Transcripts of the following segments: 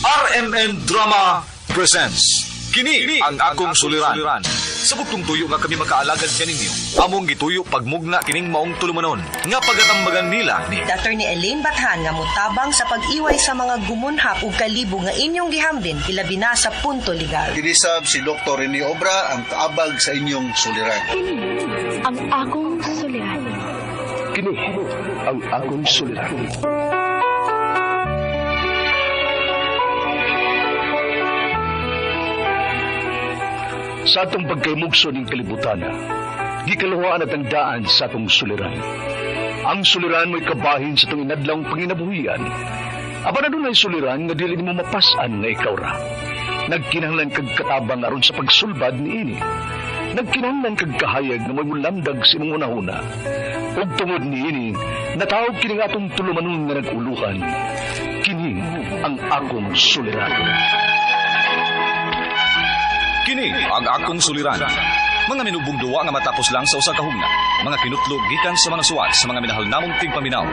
RMN Drama presents Kini ang akong suliran. Sa bugtong tuyo nga kami makaalagad kaninyo. Among gituyo pagmugna kining maong tulumanon nga pagatambagan nila ni Attorney Elaine Bathan nga motabang sa pag-iway sa mga gumunhap ug kalibo nga inyong gihambin ilabi na sa punto legal. Kinisab si Dr. Rene Obra ang kaabag sa inyong suliran. Kini ang akong suliran. Kini ang akong suliran. Sa atong pagkaymugso ning kalibutan, gikaluhaan at ang daan sa atong suliran. Ang suliran mo'y kabahin sa atong inadlawng panginabuhian. Apan adunay suliran nga dili nimo mapas-an nga ikaw ra. Nagkinahanglan kag katabang aron sa pagsulbad niini. Nagkinahanglan kag kahayag nga mo'y mulamdag sa imong hunahuna. Ug tungod niini, natawag kini nga atong tulumanon nga nag-uluhan. Kini ang akong suliran. Kini ang akong suliran. Mga minubong duwa nga matapos lang sa usa ka hugna. Mga kinutlog gikan sa mga suwat sa mga minahal namong tigpaminaw.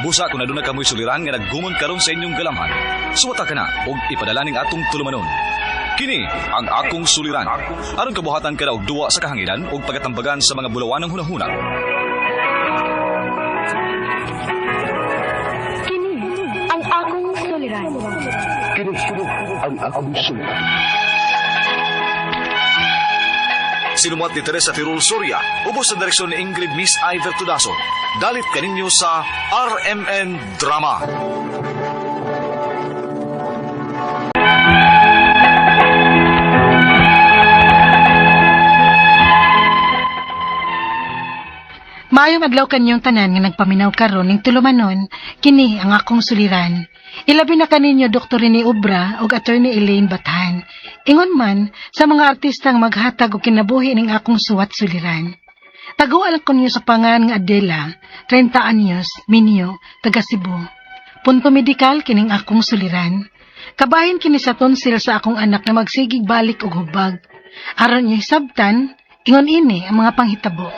Busa kung aduna kamoy suliran nga naggumon karon sa inyong galamhan. Suwata ka na og ipadala ning atong tulumanon. Kini ang akong suliran. Aron kabuhatan ka na og duwa sa kahanginan ug pagatambagan sa mga bulawanang hunahuna. Kini ang akong suliran. Kini ang akong suliran. Sinumuat ni Teresa Tirul Soria, ubos sa direksyon ni Ingrid Miss Iver Tudaso. Dalit kaninyo sa RMN Drama. Maayong adlaw kanyong tanan nga nagpaminaw karon ning tulumanon, kini ang akong suliran. Ilabi na kaninyo Dr. Rene Obra ug Attorney Elaine Bathan. Ingon man sa mga artistang maghatag og kinabuhi ning akong suwat suliran. Taguan ko niyo sa pangan nga Adela, 30 anyos, minyo, taga Cebu. Punto medikal kining akong suliran. Kabahin kini sa tonsil sa akong anak na magsigig balik og hubag. Aron niya hisabtan, ingon ini ang mga panghitabo.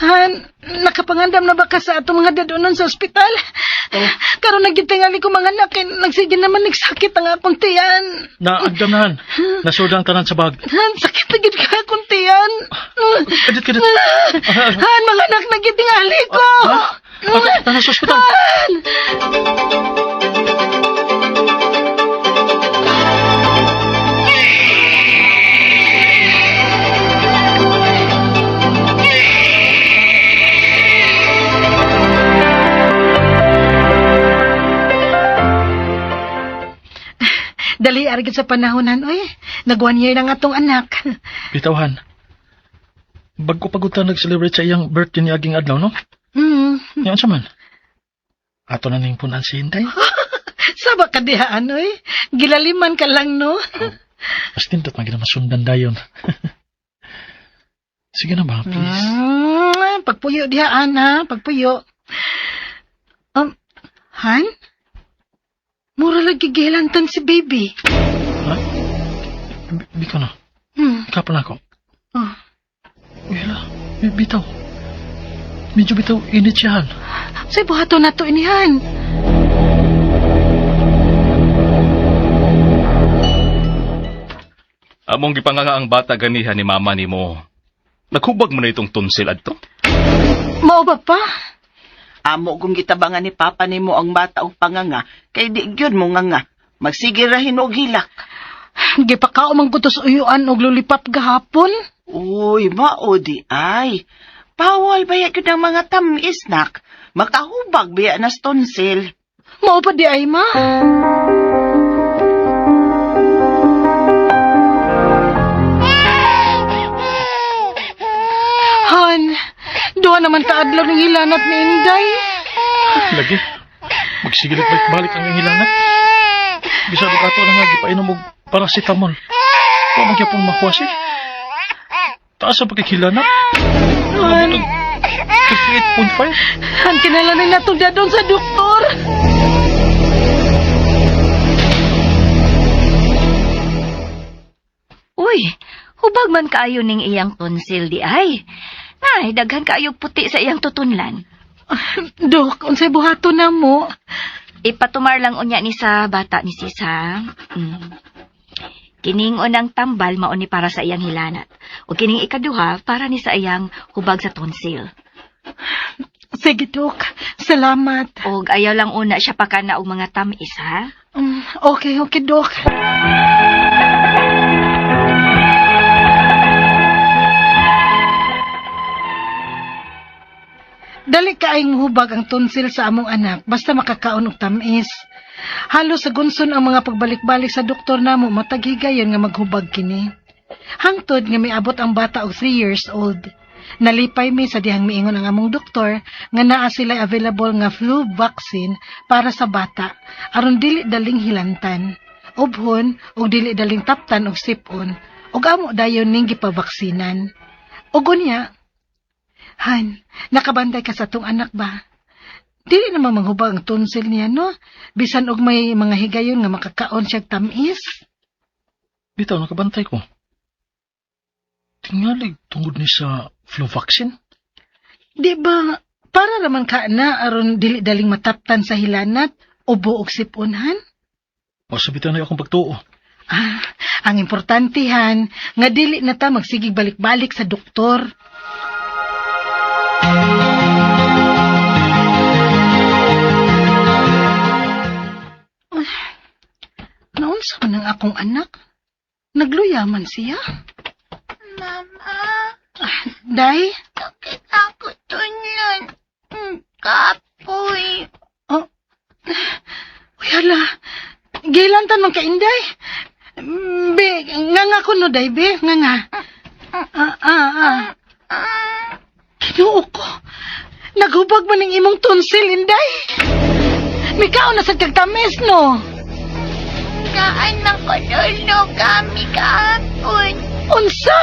Han, nakapangandam na ba ka sa atong mga dadonon sa ospital? Karon nagitingali ko mga anak, kay nagsige naman nagsakit ang akong tiyan. Naagdamnahan. Nasuda ang tanan sa bag. Han, sakit na gid ka akong tiyan. Kadit, kadit. Han, mga anak, nagitingali ko. Ha? Tanan sa ospital. Han! Dali, argit sa panahonan, oy. Nag 1 year na nga tong anak. Bitawhan. Bago pagod ta nag-celebrate sa iyang birthday ni aging adlaw, no? Yan sa man. Ato na ning punan si Inday. Saba ka dihaan, oy. Gilaliman ka lang, no? Mas tindot man gina masundan dayon. Sige na ba, please. Pagpuyo dihaan, ha? Pagpuyo. Han? Mura lagi gihilantan si baby. Ha? Biko na. Kapal na ako. Oh. Uy, hala. Bitaw. Medyo bitaw init siya, Han. Say, buhato na to inihan. Among gipanganga ang bata ganiha ni mama nimo. Naghubag mo na itong tonsil adto. Mao ba pa? Amo kung gitabangan ni papa nimo ang bata og panganga, kay di gyud mo nganga. Magsige ra hinog hilak. Gipakao man ko to sa uyuan og lulipap gahapon. Uy, mao di ay. Bawal ba gyud ang mga tamis nak? Makahubag biya na tonsil. Mao pa di ay, ma? Han, duha naman kaadlaw ng hilanat ni Inday. Lagi. Magsigilit balik-balik ang iyang hilanat. Bisa og ato na nga gipainom og paracetamol. Wa man gyapon mahuwas eh. Taas ang pagkakilanat. Han, 58.5. han kinalanin na itong dadon sa doktor. Uy, Hubag man kaayo ning iyang tonsil di ay. Nay, daghan kaayo puti sa iyang tutunlan. Dok, unsay buhaton na mo? Ipatumar lang unya ni sa bata ni Sisa. Kining unang tambal mao ni para sa iyang hilanat. O kining ikaduha para ni sa iyang hubag sa tonsil. Sige, Dok. Salamat. Og ayaw lang una siya pakana og mga tamis, ha? Okay, Dok. Dali kaayong hubag ang tonsil sa among anak basta makakaon og tamis. Halos sa gunson ang mga pagbalik-balik sa doktor namo matag higayon nga maghubag kini. Hangtod nga miabot ang bata og 3 years old. Nalipay mi sa dihang miingon ang among doktor nga naa sila available nga flu vaccine para sa bata aron dili daling hilantan, ubhon ug dili daling taptan og sipon ug amo dayon ning gipavaksinan. Ug unya, Han, nakabantay ka sa atong anak ba? Dili naman manghubag ang tonsil niya, no? Bisan og may mga higayon nga makakaon siyag tamis. Bitaw, nakabantay ko. Tingalig tungod ni sa flu vaccine. Di ba, para raman ka na aron dili daling mataptan sa hilanat o buog sipunhan? Masabitan na akong pagtuo. Ah, ang importante han, nga dili na ta magsigig balik-balik sa doktor. Ay, naunsa man ang akong anak? Nagluya man siya. Mama, Ah, Day? sakit ako tunlan. Kapoy. Oh. Uy, hala. Gilantan man ka, Inday. Be, nga nga ko no, Day, be. Nga nga. Ah, ah, ah. Kinuo ko. Naghubag man ang imong tonsil, Inday. Mikaw na sa kagtamis, no? Naan man ko lolo kami kahapon. Unsa?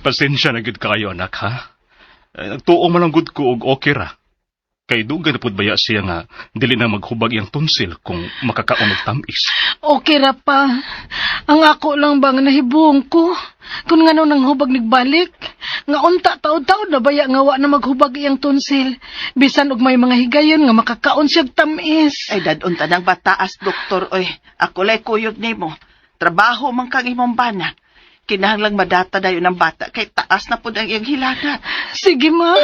Pasensya na gid kayo anak ha. Eh, nagtuo man ang gud ko og okay ra. Kay dugay na pud baya siya nga dili na maghubag iyang tonsil kung makakaon og tamis. Okay ra pa. Ang ako lang ba nga nahibuong ko? Kung ngano nang hubag nagbalik, nga unta taod-taod na baya nga wa na maghubag iyang tonsil. Bisan og may mga higayon nga makakaon siyag tamis. Ay, dadon tanang bataas, doktor, oy. Ako lay kuyog nimo. Trabaho man kang imong bana. Kinahanglang madata dayon ang bata kay taas na pud ang iyang hilanat. Sige, ma.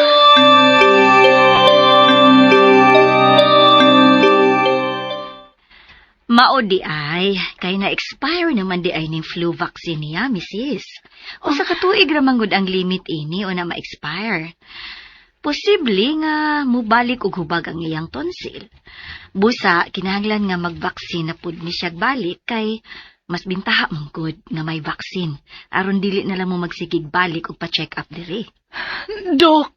Mao di ay, kay na-expire naman di ay ning flu vaccine niya, misis. O sa katuig ra man gud ang limit ini o na ma-expire. Posible nga mubalik og hubag ang iyang tonsil. Busa, kinahanglan nga mag-vaccine na pud ni siyag balik kay mas bintaha man gud nga may vaccine aron dili na lang mo magsigig balik og pa-check up diri. Dok.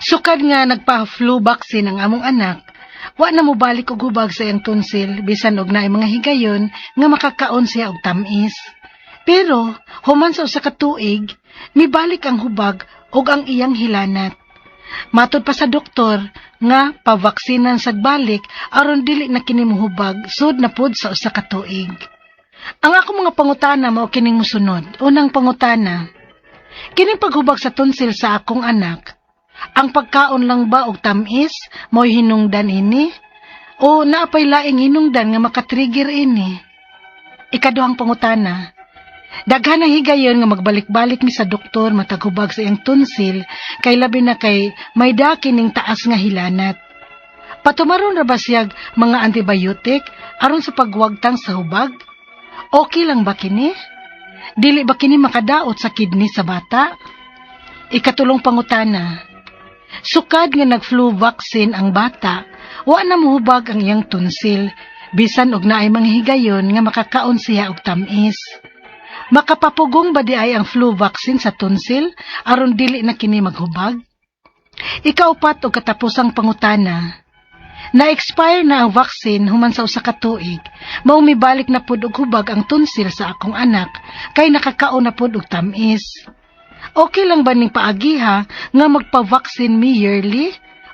Sukad nga nagpa-flu vaccine ang among anak, wa na mobalik og hubag sa iyang tonsil bisan og naay mga higayon nga makakaon siya og tamis. Pero human sa usa ka tuig, mibalik ang hubag og ang iyang hilanat. Matod pa sa doktor nga pavaksinan sad balik aron dili na kini mohubag sud na pod sa usa ka tuig. Ang ako mga pangutana mao kining mosunod. Unang pangutana, kining paghubag sa tonsil sa akong anak, ang pagkaon lang ba og tamis mo'y hinungdan ini? O naapay laing hinungdan nga makatrigger ini? Ikaduhang pangutana, daghan ang higayon nga magbalik-balik mi sa doktor mataghubag sa iyang tonsil kay labi na kay may daki ning taas nga hilanat. Patumaron ra ba siyag mga antibiotic aron sa pagwagtang sa hubag? Okay lang ba kini? Dili ba kini makadaot sa kidney sa bata? Ikatulong pangutana, sukad nga nag-flu vaccine ang bata, wa na mohubag ang iyang tonsil, bisan og naay mga higayon nga makakaon siya og tamis. Makapapugong ba di ay ang flu vaccine sa tonsil aron dili na kini maghubag? Ikaupat og katapusang pangutana, na-expire na ang vaccine human sa usa ka tuig, mao mibalik na pud og hubag ang tonsil sa akong anak kay nakakaon na pud og tamis. Okay lang ba ning paagiha nga magpa-vaccine mi yearly?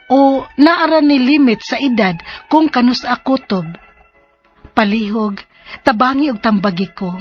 O naa ra ni limit sa edad kung kanus-a kutob? Palihog, tabangi og tambagi ko.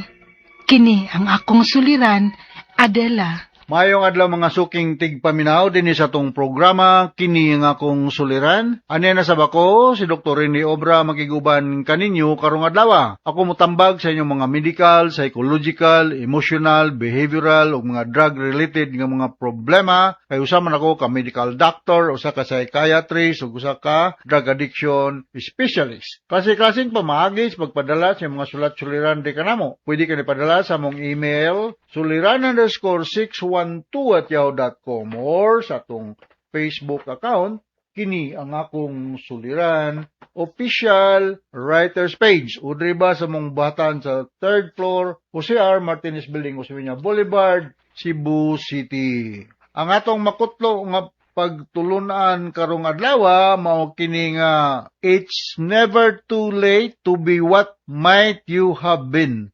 Kini ang akong suliran, Adela. Maayong adlaw, mga suking tigpaminaw, dinhi sa atong programa "Kini ang Akong Suliran". Ania na sab ako, si Dr. Rene Obra, makiguban kaninyo karong adlaw. Ako motambag sa inyong mga medical, psychological, emotional, behavioral ug mga drug related nga mga problema kay usa man ako ka medical doctor, usa ka psychiatrist ug usa ka drug addiction specialist. Klase-klaseng pamaagi sa pagpadala sa mga sulat suliran di kanamo. Pwede ka padala sa among email suliran_612@yahoo.com or sa atong Facebook account, "Kini ang Akong Suliran Official Writers Page", o diri ba sa among batan sa third floor, Jose R. Martinez Building, Osmeña Boulevard, Cebu City. Ang atong makutlo nga pagtulunan karong adlaw mao kini nga "It's never too late to be what might you have been."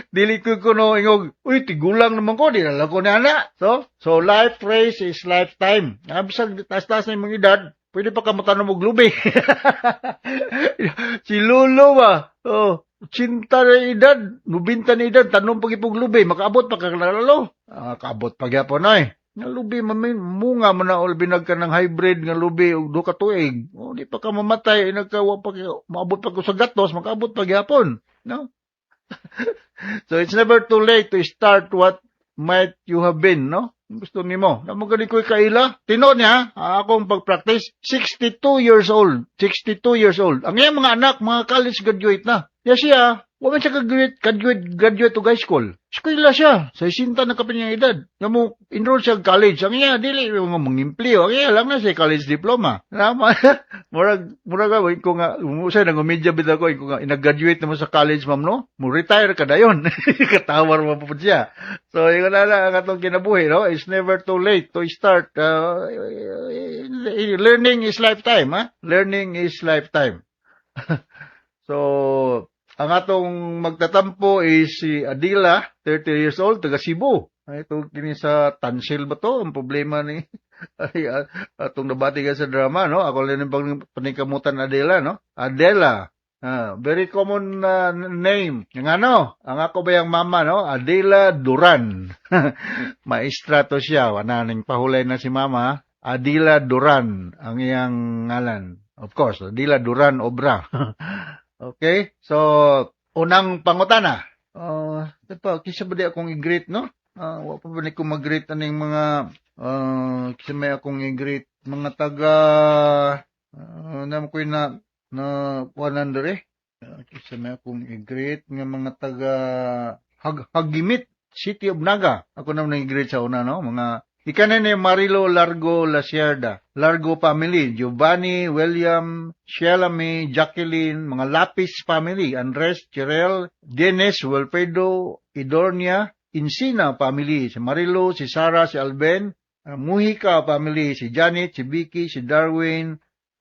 Dili ko kuno ingog, "Uy, tigulang naman ko, di na lang ko ni ana." So life race is lifetime. Ah, bisag taas-taas na imong edad, pwede pa ka motanom og lubi. Si Lolo ba? Oh, 80 na edad, 90 na edad, tanom pa gyud lubi, makaabot pa ka lalo. Ah, kaabot pa gyapon ay. Nga lubi man munga man na binag ka ng hybrid nga lubi og 2 ka tuig. Oh, di pa ka mamatay, nagkawa pa maabot pa ko sa gatos, makaabot pa gyapon. No? So it's never too late to start what might you have been, no? Gusto nimo. Namo gani ko'y kaila. Tinuod niya, akong pag-practice, 62 years old. 62 years old. Ang iyang mga anak, mga college graduate na. Ya siya, wa man siya graduate to high school. Eskwela siya. Sa 60 na kapin niyang edad. Nga mo, enroll siya college. Ang iya, dili, mga mangimpliyo. Ang iya lang na siya college diploma. Nama, murag, ko nga, usay, nang umidya bitaw ko, ko nga, inag-graduate naman sa college, ma'am, no? Mo retire ka dayon. Katawar mo po siya. So, yun na lang ang atong kinabuhi, no? It's never too late to start. Learning is lifetime, ha? Learning is lifetime. So, ang atong magtatampo is si Adila, 30 years old, taga Cebu. Ay, ito kini sa tonsil ba to? Ang problema ni ay, atong nabati ka sa drama, no? Ako lang yung paningkamutan Adela, no? Adela. Ah, very common name. Yung ano, ang ako ba yung mama, no? Adela Duran. Maestra to siya. Wala ning pahulay na si mama. Adela Duran ang iyang ngalan. Of course, Adela Duran Obra. Okay? So, unang pangutana. Pa, kisa ba di akong i-greet, no? Wa pa ba ni ko mag-greet aning mga kisa may akong i-greet mga taga nam ko na na kuanan dere. Kisa may akong i-greet nga mga taga Hagimit, City of Naga. Ako naman i-greet sa una, no? Mga ikanan ni Marilo Largo Lasierda, Largo family, Giovanni, William, Shelamy, Jacqueline, mga Lapis family, Andres, Chirel, Dennis, Wilfredo, Idornia, Insina family, si Marilo, si Sarah, si Alben, Mujica family, si Janet, si Vicky, si Darwin,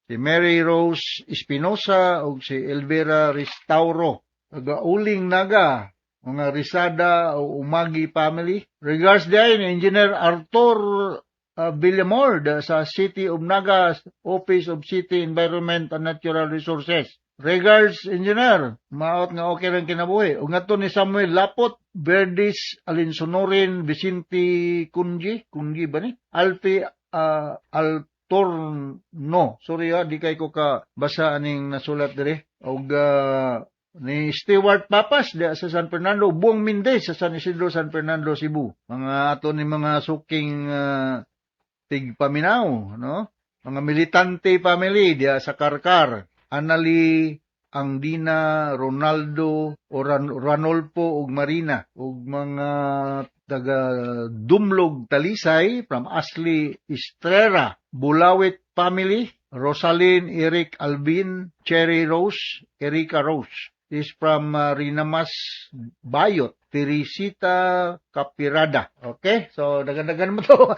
si Mary Rose Espinosa, ug si Elvira Restauro. Taga-uling Naga, mga Risada o Umagi family. Regards din Engineer Arthur Villamor sa City of Naga, Office of City Environment and Natural Resources. Regards, Engineer. Maot nga okay lang kinabuhi. Ug ngadto ni Samuel Lapot, Verdis Alinsunurin, Vicente Kunji, Kunji ba ni? Alfie Altorno. Sorry ha, di kay ko ka basa aning nasulat dire. Og ni Stewart Papas di sa San Fernando, Buong Mendez sa San Isidro, San Fernando, Cebu. Mga ato ni mga suking tigpaminaw, no? Mga militante family diya sa Karkar. Anali, Angdina, Ronaldo, o Ranolfo ug Marina ug mga taga Dumlog Talisay from Ashley Estrera, Bulawit family, Rosalyn, Eric Alvin, Cherry Rose, Erika Rose is from Rinamas Bayot, Teresita Capirada. Okay? So, dagan-dagan mo to.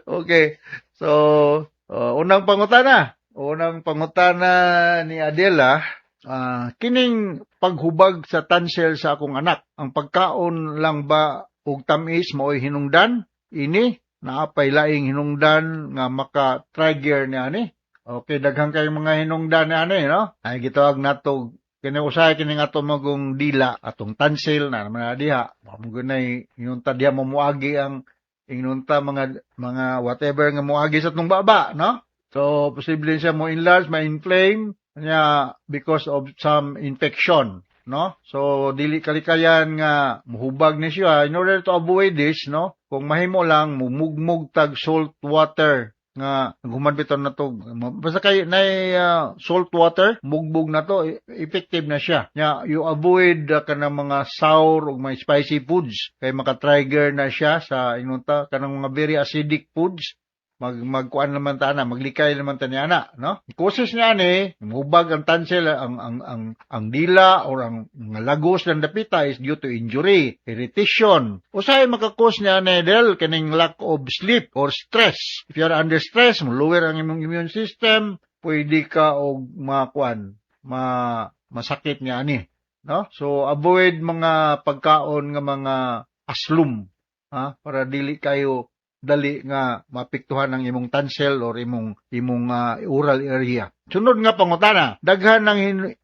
Okay. So, unang pangutana. Unang pangutana ni Adela, kining paghubag sa tonsil sa akong anak, ang pagkaon lang ba ug tamis maoy hinungdan? Ini naapay laing hinungdan nga maka-trigger ni ani? Okay, daghan kay mga hinungdan ni ani, no? Ay gitawag nato kini usahay kini nga ato magong dila, atong tonsil na naman na diha. Mao gunay inunta diha mo moagi ang inunta mga whatever nga moagi sa atong baba, no? So posible siya mo enlarge, ma-inflame niya because of some infection, no? So dili kalikayan nga muhubag ni siya. In order to avoid this, no? Kung mahimo lang mumugmug tag salt water nga naghuman bitaw na to, basta kay nay salt water, mugbog na to, effective na siya. Nya you avoid kanang mga sour ug mga spicy foods kay maka-trigger na siya sa inunta kanang mga very acidic foods. Magkuan naman ta na, maglikay naman ta niya na, no? Causes niya ni muhubag ang tonsil, ang dila or ang mga lagos ng dapita is due to injury, irritation. Usahay maka-cause niya ni del kining lack of sleep or stress. If you are under stress, mo lower ang imong immune system, pwede ka og makuan, masakit niya ani, no? So avoid mga pagkaon nga mga aslum, ha, para dili kayo dali nga maapektuhan ang imong tonsil or imong oral area. Sunod nga pangutana, daghan ng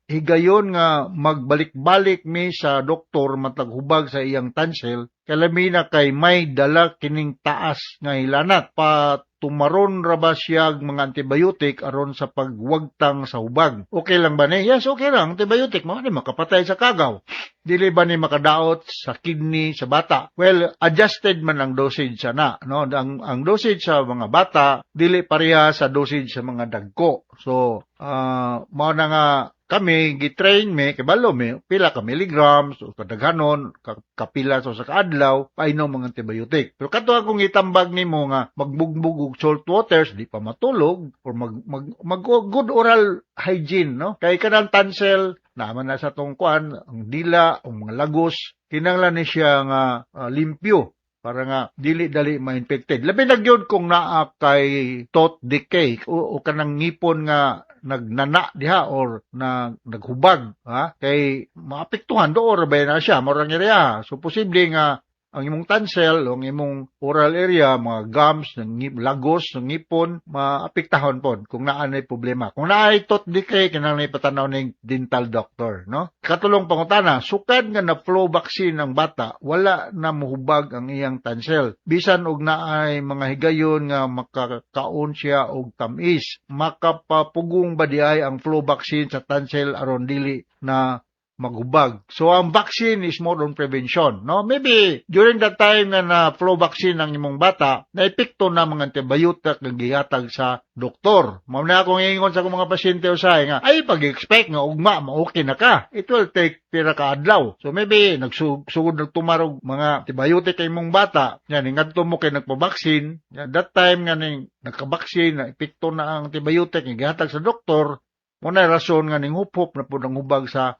higayon nga magbalik-balik mi sa doktor matag hubag sa iyang tonsil, kalamina kay may dala kining taas nga hilanat. Patumaron ra ba siya mga antibiotic aron sa pagwagtang sa hubag? Okay lang ba ni? Yes, okay lang. Antibiotic mo ni makapatay sa kagaw. Dili ba ni makadaot sa kidney sa bata? Well, adjusted man ang dosage sana, no? Ang dosage sa mga bata dili pareha sa dosage sa mga dagko. So, mao na nga kami gi-train mi, kibalo mi pila ka milligrams o kadaghanon kapila sa kaadlaw painom mga antibiotic. Pero kato akong itambag nimo nga magbugbog og salt waters, di pa matulog, or mag good oral hygiene, no? Kay kanang tonsil naman na sa tong kuan, ang dila ang mga lagos, kinahanglan ni siya nga limpyo para nga dili dali ma-infected. Labi na gyud kung naa kay tooth decay o kanang ngipon nga nagnana diha or na naghubag, ha, kay maapektuhan do or ba na siya mao rang area. So posible nga ang imong tonsil o ang imong oral area, mga gums, ng lagos ng ngipon, maapektahon pod kung naa nay problema. Kung naay tooth decay, kinahanglan ipatanaw ning dental doctor, no? Katulong pangutana, sukad nga na flu vaccine ang bata, wala na muhubag ang iyang tonsil. Bisan og naay mga higayon nga makakaon siya og tamis, makapapugong ba diay ang flu vaccine sa tonsil aron dili na maghubag? So ang vaccine is more on prevention, no? Maybe during that time nga na flu vaccine ang imong bata, naepekto na mga antibiotic nga gihatag sa doktor. Mao na akong ingon sa akong mga pasyente usahay nga ay pag-expect nga ugma ma-okay na ka. It will take pira ka adlaw. So maybe nagsugod nagtumarog mga antibiotic kay imong bata, yan ngadto mo kay nagpa-vaccine, yan, that time nga ning nagka-vaccine na epekto na ang antibiotic nga gihatag sa doktor, mo na rason nga ning huphop na pud ang hubag sa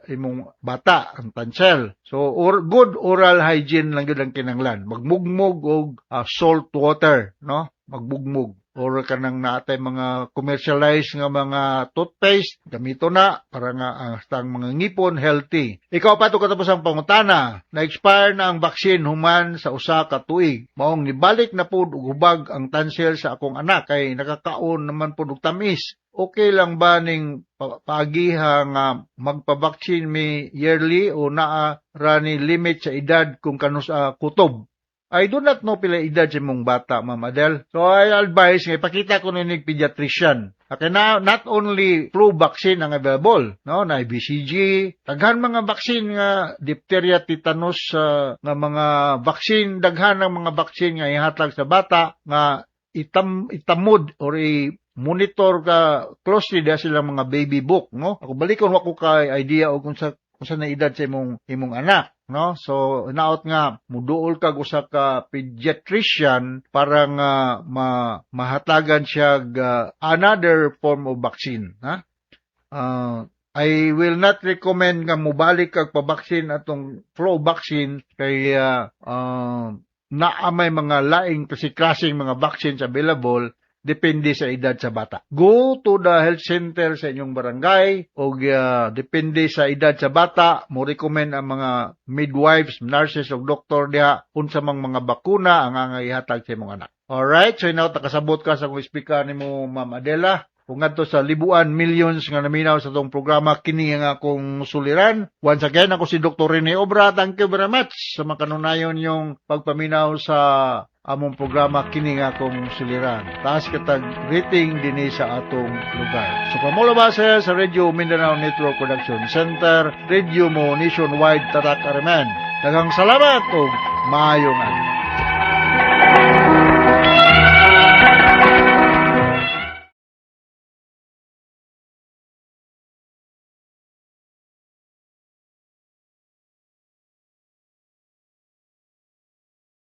imong bata, ang tonsil. So or good oral hygiene lang gyud ang kinanglan. Magmugmug og salt water, no? Magmugmug or kanang naatay mga commercialized nga mga toothpaste, gamito na para nga ang ang mga ngipon healthy. Ikaw pa to katapos ang pangutana, na-expire na ang vaccine human sa usa ka tuig. Maong nibalik na pud og hubag ang tonsil sa akong anak kay nakakaon naman pud og tamis. Okay lang ba ning paagiha nga magpa-vaccine mi yearly o naa ra ni limit sa edad kung kanus-a kutob? I do not know pila edad sa imong bata, Ma'am Adel. So I advise nga ipakita ko ni pediatrician. Okay na, not only flu vaccine ang available, no, na BCG, daghan mga vaccine nga diphtheria, tetanus nga mga vaccine, daghan ang mga vaccine nga ihatag sa bata nga itamod or i monitor ka closely diha silang mga baby book, no? Ako balikon, wa ko kay idea og kung sa na edad sa imong anak, no? So naot nga muduol kag usa ka pediatrician para nga mahatagan siya another form of vaccine, ha. I will not recommend nga mobalik kag pa-vaccine atong flu vaccine kay naa may mga laing kasi klaseng mga vaccines available. Depende sa edad sa bata. Go to the health center sa inyong barangay o depende sa edad sa bata, mo recommend ang mga midwives, nurses o doktor diha unsa mang mga bakuna ang angay ihatag sa imong anak. Alright, so now nakasabot ka sa kung speaker nimo, Ma'am Adela. Kung ngadto sa libuan millions nga naminaw sa atong programa, kini nga akong suliran. Once again, ako si Dr. Rene Obra. Thank you very much sa makanunayon yung pagpaminaw sa among programa, kini nga akong suliran. Taas kitag rating dinhi sa atong lugar. So from all of us here sa Radio Mindanao Network Production Center, Radio mo nationwide, Tatak Ariman. Daghang salamat ug maayong adlaw.